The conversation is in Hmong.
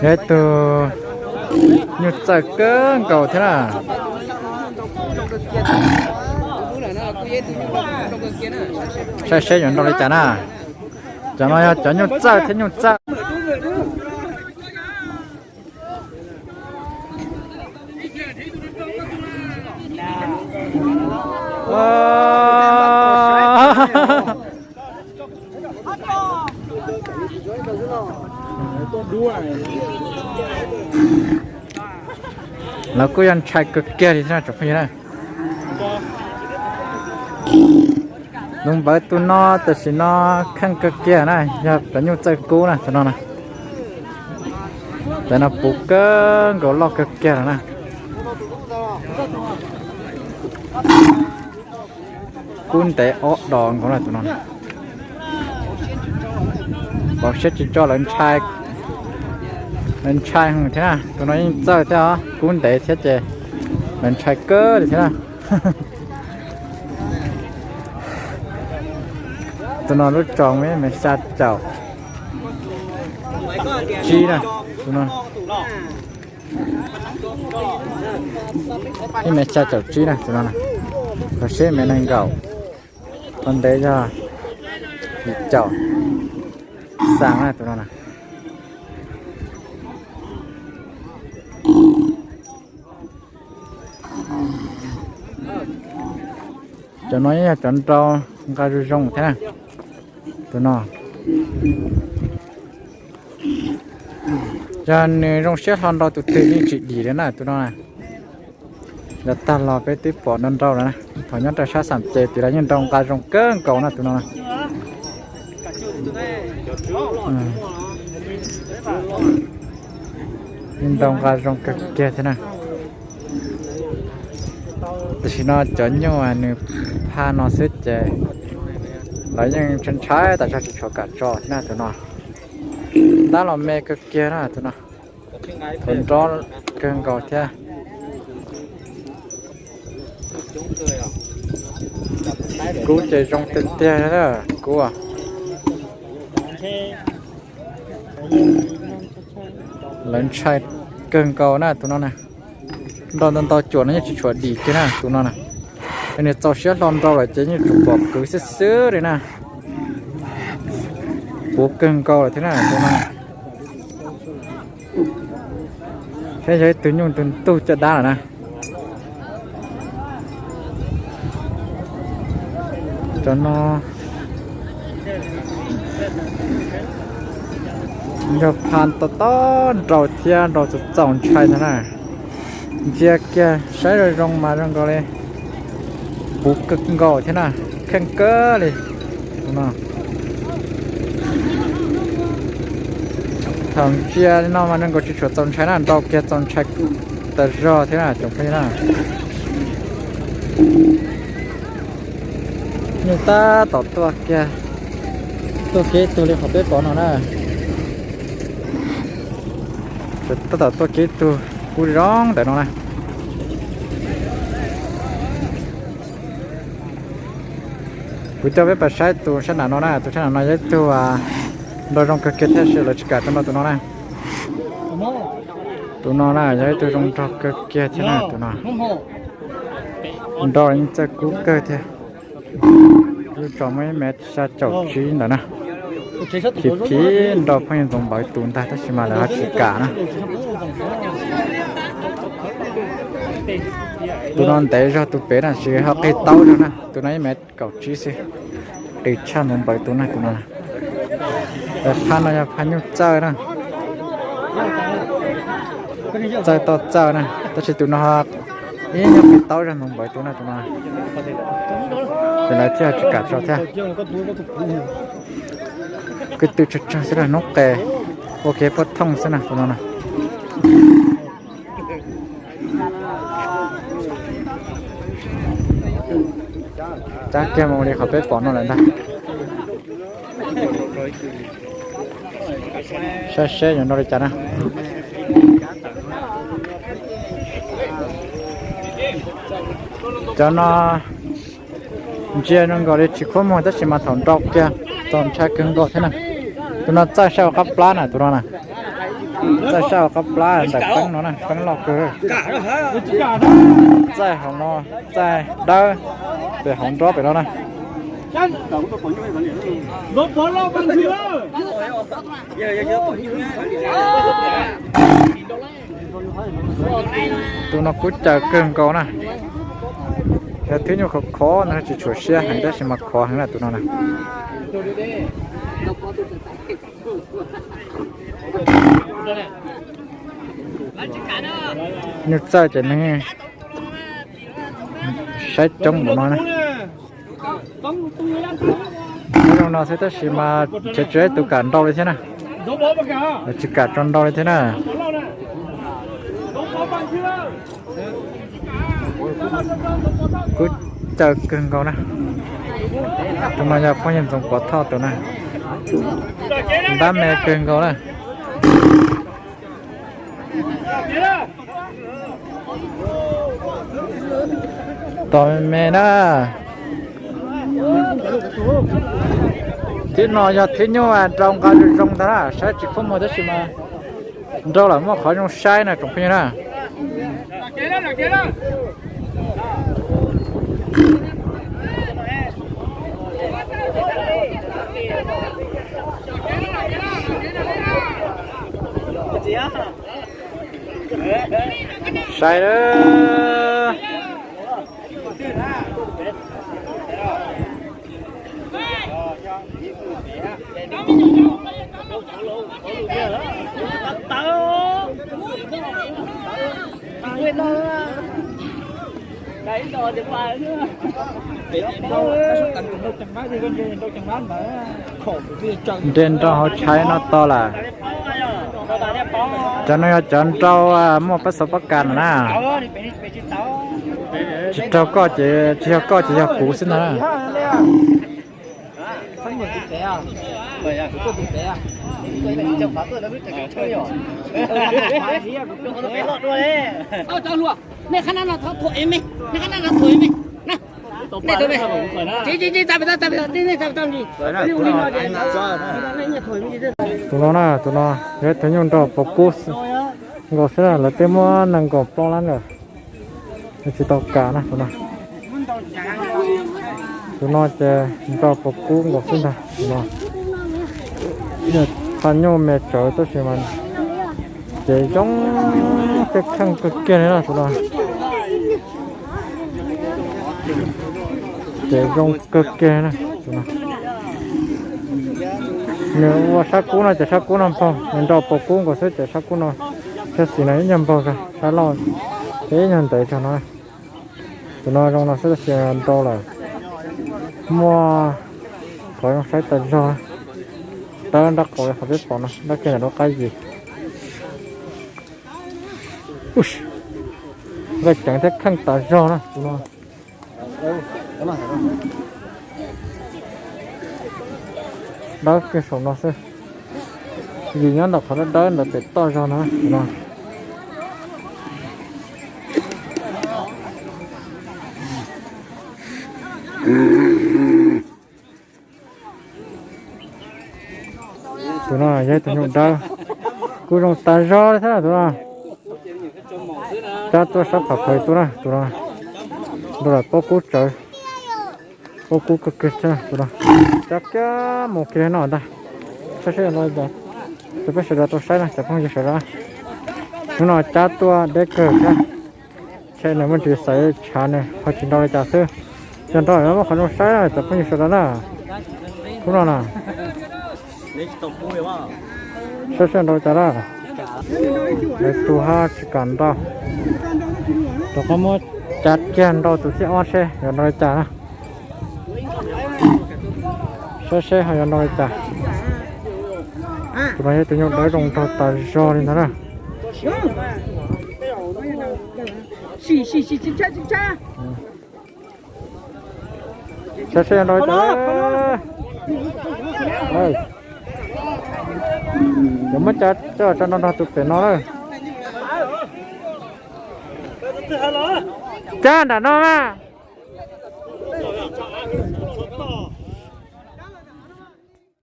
Yog ib tug nyuj txawj kawg nkaus thiab na. Saib seb yuav nrau li cas na. Cov no yog cov nyuj txawj thiab nyuj txawj. Lawv kuj yog ntshai kawg kiag li thiab tsoom phooj ywg na. Tus npawv tus no tam sim no kheej kawg kiag na, yog cov nyuj txawj kub na tus no na. Cov no puv kawg nkaus loj kawg kiag lawm na. Kub ntev ob dos nkaus na tus no. Pom siab tsis tso lawv ntshai, lawv ntshai heev thiab na. Tus no yeej txawj thiab os, kub ntev thiab ces lawv ntshai kawg li thiab na. Tus no lub tsos muaj ib mev xya caum tsib na, tus no ib mev xya caum tsib na tus no na. Qhov seb mev nees nkaum, qhov ntev yog yim caum xas na tus no na. Cov no yog cov nrau nqa zoo zoo thiab na. Tus no yog nws zoo siab hlo nrau tus twg yeej tsis dim li na tus no. Yav tag los peb twb pom nrau nrau lawm na, thaum nyob rau sab xam ces tus lawv yeej nrau nqa zoo kawg nkaus na tus no. Yeej nrau nqa zoo kawg kiag thiab na. Tam sim no cov nyuj nws pha no xwb ces lawv yeej ntshai ntshai tas zog tsis tshua kam tso thiab na tus no. Ntab los me kawg kiag na tus no. Thaum nrau kawg nkaus thiab. Kub ces zoo tiag tiag kub. Lawv ntshai kawg nkaus na tus no na. Nrau ntau ntau cuam no yeej tsis tshua dim kiag na tus no na. Nws txaus siab hlo nrau lawm ces yeej tsuas pom kwv xwb xwb li na. Puv kawg nkaus lawm thiab na tus no. Thiab yog ib tug nyuj ntug ntug caj dab lawm na. Cov no yog pha tob tob nrau thiab nrau txaus txaus ntshai ntag na. Ntsia kiag saib zoo zoo mas zoo nkaus li puv kawg nkaus thiab na, kheej kawg li. Thaum ntsia li no mas zoo nkaus tsis tshua txaus ntshai na, nrau kiag txaus ntshai tas zog thiab na tsoom phooj ywg na. Nyuj tab tom tuaj kiag, tuaj kiag ib tug li qhov peb pom no na. Tab tom tuaj kiag ib tug kub zoo ntawm no na. Kuv coj peb pais saib tus sab nram no na, tus sab nram no yog ib tug nrau zoo kawg kiag thiab sis lawv tsis kam tau nrau tus no na. Tus no na yog ib tug zoo nraug kawg kiag thiab na tus no. Nrau yeej txawj kub kawg thiab. Lub tsos muaj ib mev xya caum tsib ntawm na. Phiv phiv nrau pheej yuav ntxoov npawv tus ntag tab sis mas lawv ho tsis kam na. Tus no ntev zog tus pem na sis ho qig taub zog na, tus no ib mev kaum tsib xwb. Qis tshaj ntxoov npawv tus na tus no. Lawv phaj no yog phaj nyuj txawj na. Txawj toj txawj na, tab sis tus no ib nyuag qis taub zog ntxoov npawv tus na tus no. Ces lawv thiaj tsis kam tso thiab. Kwv tw tsawg tsawg xwb na, hnub qes ua kev puaj thooj xwb na tus no na. Cab kiag mus li qhov peb pom no lawm ntag. Saib seb yuav nrau li cas na. Cov no ntsia zoo nkaus li tsis khuab muag tab sis mas thaum nrau kiag txaus ntshai kawg nkaus thiab na. Tus no txawj saib ua qab plab na tus no na. Txaij sab hauv qab plab ntawm peeb no na, peeb loj kawg. Txaij hauv no, txaij dawb pem hauv nrob pem no na. Tus no kub caws kawg nkaus na. Yog thib nyuj khov khov no tsis tshua siab heev tab sis mas khov heev na tus no na. Nyuj txaij ces nws saib coob npaum no na. Nyob zoo no xwb tab sis mas tseem tshuav ib tug kam nrau li thiab na. Tsis kam tso nrau li thiab na. Kub caws kawg nkaus na. Tus no yog phooj ywg Ntxoov Pov Thoj tus na. Ntab me kawg nkaus na. Tom me me na. Thib no yog thib nyuj nrau nqa zoo zoo ntag na, saib tsis kub muag tab sis mas nrau lawm muaj qhov zoo saib na tsoom phooj ywg na. Saib lawm. Nres nrau hauv tshaiv no to lawm. Cov no yog cov nrau muaj pab xov pab kas no na. Tsis raug koj ces tsis yog koj ces yog kuv xwb ntag na. Tus no na, tus no yog ib tug nyuj nrau pov kub nkaus xwb na, lawv twb muab nees nkaum plaub lab lawm. Tsis tau kam na tus no. Tus no ces nrau pov kub nkaus xwb ntag tus no. Tha nyuj me tsawv tab sis mas ces zoo, tej kheej kawg kiag li na tus no. Ces zoo kawg kiag na tus no. Nws ua sab kub no ces sab kub no npaug, nws nrau pov kub nkaus xwb ces sab kub no thiab xis no ib nyuag npaug zog, sab loj thiab ib nyuag ntev zog no. Tus no zoo no xwb tab sis nrau lawm muaj qhov zoo saib tas zog. Dawb nrab qaum li qhov peb pom no, dawb kiag ntawm lub qab yis. Nqaij ceev thiab kheej tas zog na tus no. Dawb kiag saum no xwb. Yim nyob ntawm qhov dawb dawb ntawd pem toj zog no tus no. Tus no yog ib tug nyuj dawb, kub zoo tas zog li thiab tus no. Cab tuaj sab pham phaws tuaj na tus no. Nrau lawm pob kub tsawv, pob kub kawg kiag thiab tus no. Cab kiag mus kiag no ntag. Saib seb nrau li cas, rau peb sawv daws tau saib na cov phooj ywg sawv daws. Hnub no cab tuaj deb kawg thiab. Ntshe nws muaj ntsis xaiv tshav nws ho tsis nrau li cas xwb. Yog nrau lawm muab qhov zoo saib cov phooj ywg sawv daws na. Hnub no na, saib seb nrau li cas na. Lawv tus hab tsis kam nrau. Rov qab muab cav kiag nrau tus thib ob seb yuav nrau li cas na. Saib seb ho yuav nrau li cas. Tus no yog tus nyuj dawb zoo nraug tas zog li ntag na. Saib seb yuav nrau li cas. Yuav muab cav coj tso nrau nrog tus pem no lawm. Cab nram no na.